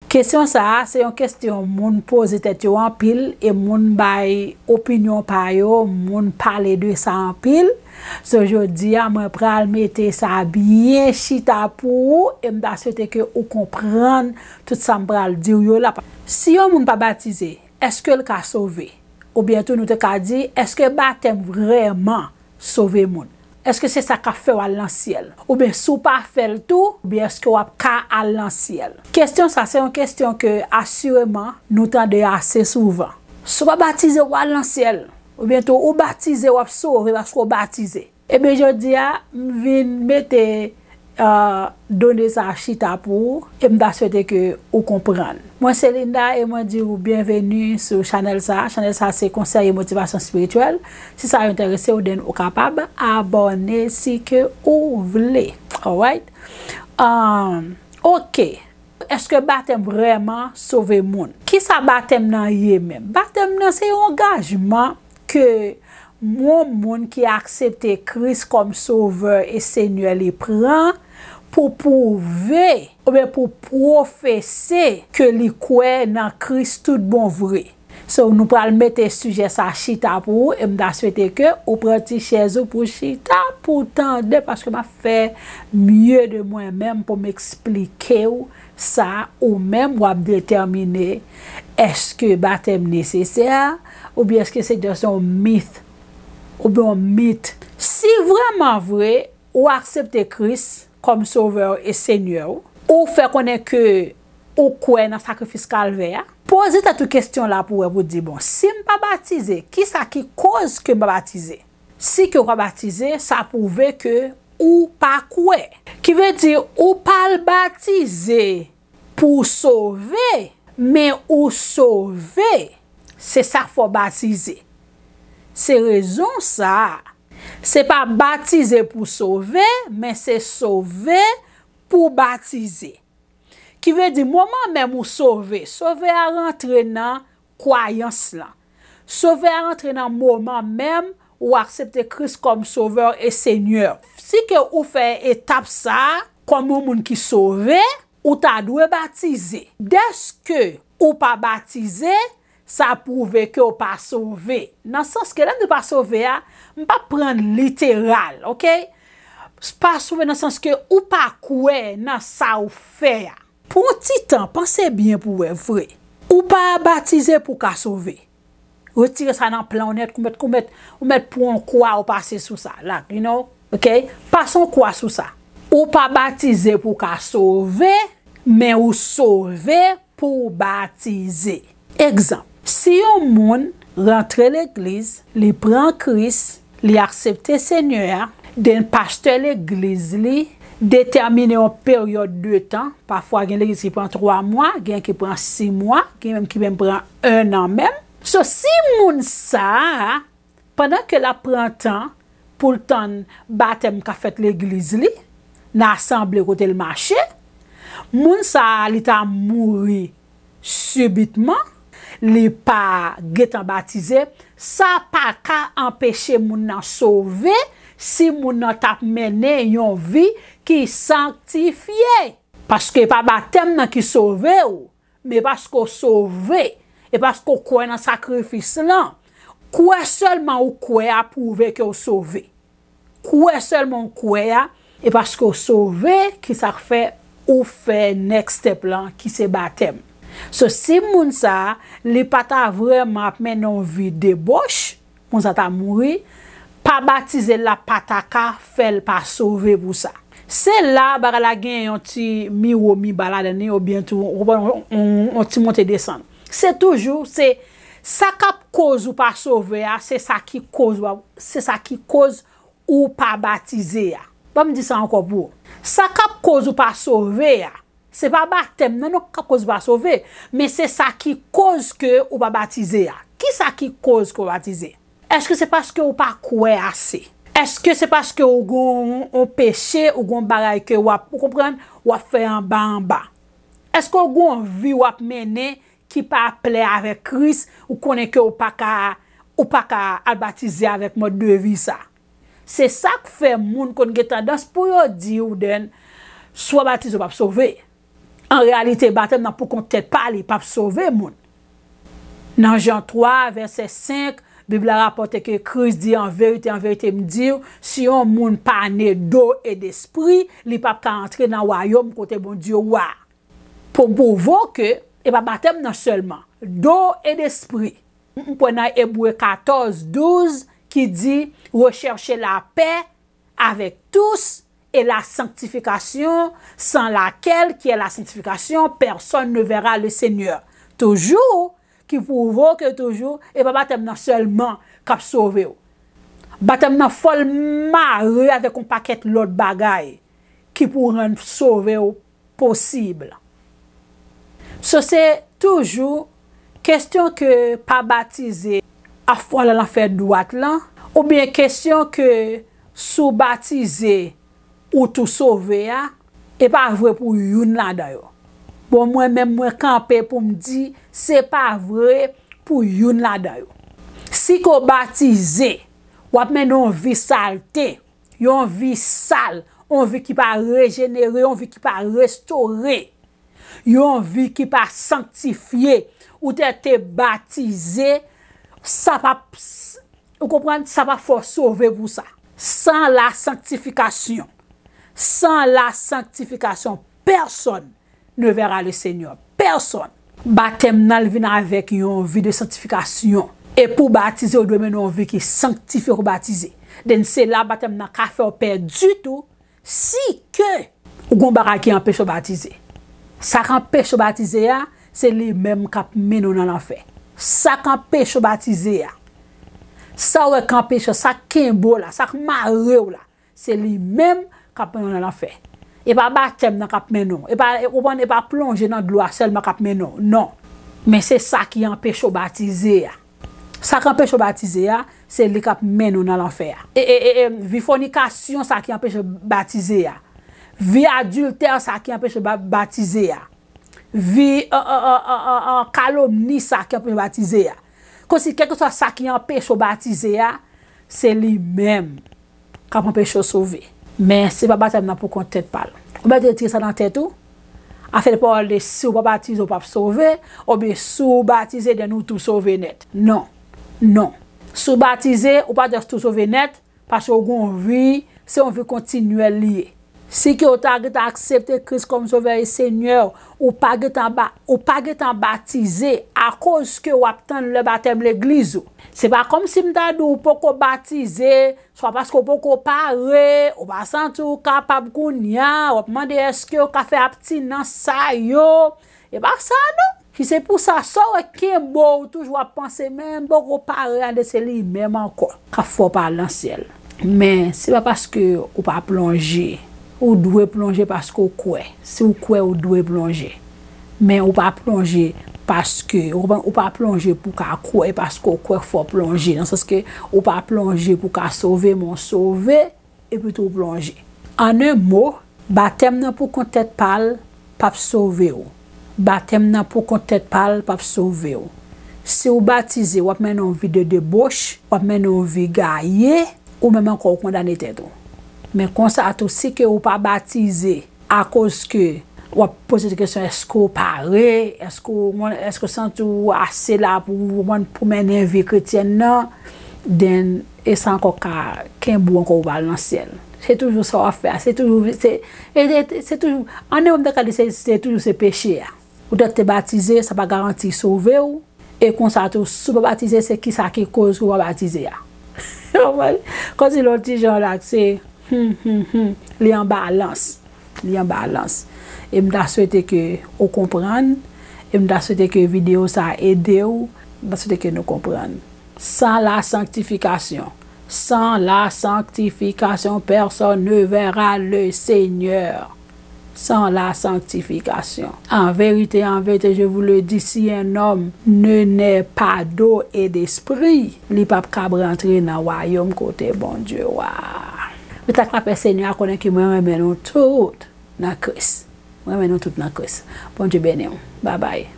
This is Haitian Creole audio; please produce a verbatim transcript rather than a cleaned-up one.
Kesyon sa a, se yon kesyon moun poze tèt yo anpil, e moun bay opinyon pa yo, moun pale de sa anpil. So, jodi a, mwen pral mete sa byen chita pou ou, e m ta swete ke ou konprann tout sa m pral di w yo la. Si yon moun pa batize, èske l ka sove? Oubyen tou nou te ka di, èske batèm vrèman sove moun? Èske se sa k ap fè w al nan syèl? Oubyen si w pa fè l tou, oubyen èske w ap ka al nan syèl? Kesyon sa, se yon kesyon ke asireman nou tande ase souvan. Si w pa batize, w al nan syèl. Oubyen tou, ou batize, w ap sove paske w batize. Ebyen, jodi a, m vin mete, euh, done sa chita pou ou, e m ta swete ke ou konprann. Mwen se Linda e mwen di ou byenveni sou chanèl sa. Chanèl sa se konsèy e motivasyon espirityèl. Si sa enterese w, then ou kapab abòne si ke ou vle. Alright? Um, ok. Èske batèm vrèman sove moun? Kisa batèm nan ye menm? Batèm nan se yon angajman ke yon moun ki aksepte Kris kòm Sovè e Senyè li pran pou pwouve oubyen pou pwofese ke li kwè nan Kris tout bon vre. So, nou pral mete sijè sa chita pou ou, e m ta swete ke ou pran ti chèz ou pou chita, pou tande, paske m ap fè mye de mwen menm pou m eksplike w sa, ou menm w ap detèmine èske batèm nesesè, oubyen èske se just yon myth, oubyen yon mit. Si vrèman vre, ou aksepte Kris kòm Sovè w e Senyè w, ou fè konnen ke ou kwè nan sakrifis Kalvè a, poze tèt ou kesyon la pou wè, pou di, bon, si m pa batize, kisa ki koz ke m pa batize? Si ke w pa batize, sa pwouve ke ou pa kwè. Ki vle di, ou pa al batize pou w sove, men ou sove. Se sa k fè w batize. Se rezon sa a. Se pa batize pou sove, men se sove pou batize. Ki vle di, moman menm ou sove, sove a rantre nan kwayans lan. Sove a rantre nan moman menm ou aksepte Kris kòm Sovè e Senyè. Si ke ou fè etap sa a, kòm yon moun ki sove, ou ta dwe batize. Dèske ou pa batize, sa pwouve ke w pa sove. Nan sans ke lè m di pa sove a, m pa pran l literal, ok? Pa sove nan sans ke ou pa kwè nan sa w fè a. Pou yon ti tan, panse byen pou w wè vre. Ou pa batize pou w ka sove. Retire sa nan plan w nèt, ou mèt, ou mèt, ou mèt pran yon kwa ou pase sou sa, la, you know, ok? Pase yon kwa sou sa. Ou pa batize pou w ka sove, men ou sove pou w batize. Egzanp, si yon moun rantre legliz, li pran Kris, li aksepte Senyè a, then pastè legliz li detèmine yon peryòd de tan, pafwa gen legliz ki pran twa mwa, gen ki pran sis mwa, gen menm ki menm pran en an menm. So, si moun sa a, pandan ke l ap pran tan pou l tann batèm k ap fèt legliz li, nan asanble kote l mache, moun sa a, li ta mouri sibitman, li pa gentan batize, sa pa ka anpeche moun nan sove si moun nan t ap mennen yon vi ki sanktifye. Paske e pa batèm nan ki sove w, men paske w sove, e paske w kwè nan sakrifis lan. Kwè sèlman ou kwè a pwouve ke w sove. Kwè sèlman w kwè a, e paske w sove, ki sa k fè ou fè next step lan, ki se batèm. So, si moun sa a, li pa ta vrèman ap mennen yon vi debòch, moun sa ta mouri, pa batize l la pa ta ka fè l pa sove pou sa. Se la bagay la gen yon ti miwo miba ladan li, oubyen tou, ou konprann, yon, yon, yon ti monte desann. Se toujou, se sa k ap koz ou pa sove a, se sa ki koz w ap, se sa ki koz ou pa batize a. Ban m di sa ankò pou ou. Sa k ap koz ou pa sove a, se pa batèm nan non k ap koz ou pa sove, men se sa ki koz ke ou pa batize a. Kisa ki koz ke w batize? Èske se paske ou pa kwè ase? Èske se paske ou gen yon, yon peche, ou gen yon bagay ke w ap, ou konprann, w ap fè anba anba? Èske ou gen yon vi w ap mennen ki pa plè avèk Kris, ou konnen ke ou pa ka, ou pa ka al batize avèk mòd de vi sa? Se sa k fè moun konn gen tandans pou yo di w, then, si w pa batize, w p ap sove. An reyalite, batèm nan pou kont tèt pa li p ap sove moun. Nan Jan twa, vèsè senk, Bib la rapòte ke Kris di, an verite, an verite, m di w, si yon moun pa ne do e despri, li p ap ka antre nan wayòm kote Bondye wa. Pou m pwouve w ke e pa batèm nan sèlman, do e despri. M kwè nan Ebre katòz, douz ki di, recherchez la paix avec tous et la sanctification, sans laquelle, qui est la sanctification, personne ne verra le Seigneur. Toujou, ki pwouve w ke toujou, e pa batèm nan sèlman k ap sove w. Batèm nan fò l mare avèk yon pakèt lòt bagay ki pou rann sove w posib. So se toujou kesyon ke pa batize ap fè w al nan lanfè dwat lan, oubyen kesyon ke si w batize ou tou sove a, e pa vre pou youn ladan yo. Bon, mwen menm mwen kanpe pou m di se pa vre pou youn ladan yo. Si ke w batize, w ap mennen yon vi salte, yon vi sal, yon vi ki pa rejenere, yon vi ki pa restore, yon vi ki pa sanktifye. Ou te te batize, sa p ap, ou konprann, sa p ap fè w sove pou sa. Sans la sanctification, sans la sanctification, personne ne verra le Seigneur. Personne. Batèm nan, l vin avèk yon vi de sanktifikasyon. E pou batize, ou dwe mennen yon vi ki sanktifye pou batize. Den se la batèm nan ka fè w pèdi tou, si ke ou gon bagay ki anpeche w batize. Sa k anpeche w batize a, se li menm k ap mennen w nan lanfè. Sa k anpeche w batize a, sa w wè k anpeche w, sa k kenbe w la, sa k mare w la, se li menm k ap mennen w nan lanfè. E pa batèm nan k ap mennen w. E pa, ou konprann, e pa plonje nan dlo a sèlman k ap mennen w. Non. Men se sa ki anpeche w batize a. Sa k anpeche w batize a, se li k ap mennen w nan lanfè a. E, e, e, e, vi fònikasyon, sa ki anpeche w batize a. Vi adiltè, sa ki anpeche w ba-, batize a. Vi, an, an, an, an, an, an, kalomni, sa ki anpeche w batize a. Kòmsi, kèlkeswa sa ki anpeche w batize a, se li menm k ap anpeche w sove. Men se pa batèm nan pou kont tèt pa l. Ou mèt retire sa nan tèt ou. Afè de pawòl de si w pa batize, ou p ap sove, oubyen si w batize, den ou tou sove nèt. Non. Non. Si w batize, ou pa just tou sove nèt, paske w gon vi, se yon vi kontinyèl li ye. Si ke w ta gentan aksepte Kris kòm Sovè e Senyè, ou pa gentan ba-, ou pa gentan batize, akoz ke w ap tann lè batèm legliz ou. Se pa kòmsi m ta di w poko batize, swa paske w poko pare, ou pa santi w kapab kounye a, w ap mande èske w ka fè abstinans sa yo. E pa sa non. Ki se pou sa, sa w wè kenbe w toujou ap panse, men m poko pare a, de se li menm ankò k ap fè w pa al nan syèl. Men se pa paske ou pa plonje. Ou dwe plonje paske w kwè. Si w kwè, ou dwe plonje. Men ou pa plonje paske, ou pa, ou pa plonje pou w ka kwè, paske w kwè fò w plonje. Nan sans ke ou pa plonje pou w ka sove, men w sove, epi tou w plonje. An en mo, batèm nan pou kont tèt pa l p ap sove w. Batèm nan pou kont tèt pa l p ap sove w. Si w batize, w ap mennen yon vi de deboch, w ap mennen yon vi gaye, ou menm ankò w kondane tèt ou. Men konsa tou, si ke ou pa batize, akoz ke w ap poze kesyon, èske w pare? Èske w, èske w santi w ase la pou, pou mennen vi kretyèn nan? Then, e sa ankò ka kenbe w ankò pou w pa al nan syèl. Se toujou sa w ap fè a. Se toujou, se, e, e, se toujou, an en mo m ta ka di, se, se toujou se peche a. Ou te, te batize, sa pa garanti sove w. E konsa tou, si w pa batize, se kisa ki koz ke w pa batize a? Kòmsi lòt ti jan la, se, hmm, hmm, hmm, li an balans. Li an balans. E m ta swete ke ou konprann. E m ta swete ke videyo sa a ede w. M ta swete ke nou konprann. Sans la sanctification, sans la sanctification, personne ne verra le Seigneur. Sans la sanctification. En vérité, en vérité, je vous le dis, si un homme ne naît pas d'eau et d'esprit, li p ap kab rantre nan wayòm kote Bondye wa. Mwen ta ka fè Senyè a konnen ke mwen renmen nou tout nan Kris. Mwen renmen nou tout nan Kris. Bondye beni w. Babay.